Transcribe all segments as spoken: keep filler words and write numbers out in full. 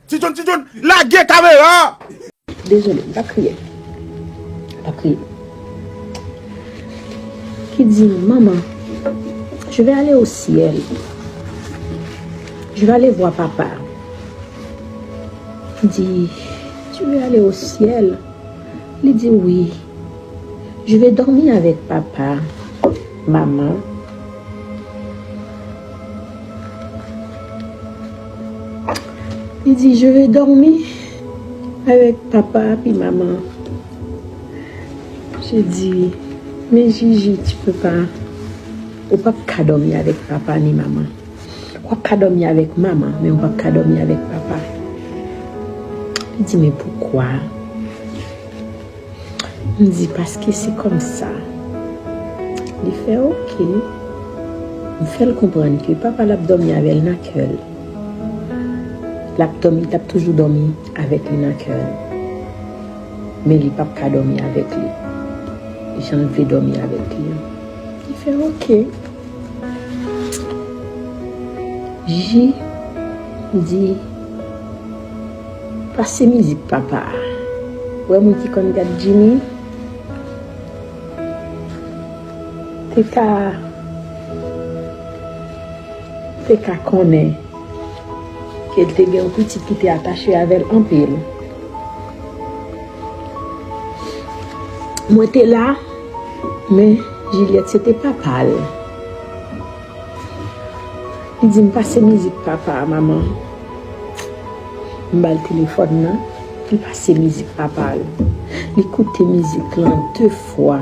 Ti John, Ti John, lage kamera! Dezole, m pa kriye. M pa kriye. Ki di, maman, je vais aller au ciel. Je vais aller voir papa. Li di, tu veux aller au ciel? Li di, oui. Je vais dormir avec papa, maman. Li di, je vais dormir avec papa puis maman. Je dis, mais Gigi, tu peux pas. Ou p ap ka dòmi avèk papa ni manman. W ap ka dòmi avèk manman, men w p ap ka dòmi avèk papa. Li di, men poukwa? M di, paske se kòmsa. Li fè oke. M fè l konprann ke papa l ap dòmi avè l nan kè l. L ap dòmi, l ap toujou dòmi avèk li nan kè l. Men li p ap ka dòmi avèk li jan l vle dòmi avèk li an. Li fè oke. Ji di, pase mizik papa a. Wè moun ki konn gad Jimmy te ka te ka konnen ke l te gen yon pitit ki te atache avè l anpil. Mwen te la, men Juliette se te papa l. Li di m pase mizik papa a, manman. M ba l telefòn nan, li pase mizik papa l. Li koute mizik lan de fwa.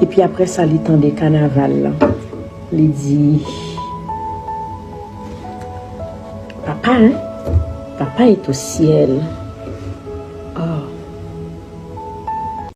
Epi apre sa, li tande kanaval lan. Li di, papa, hein? Papa est au ciel.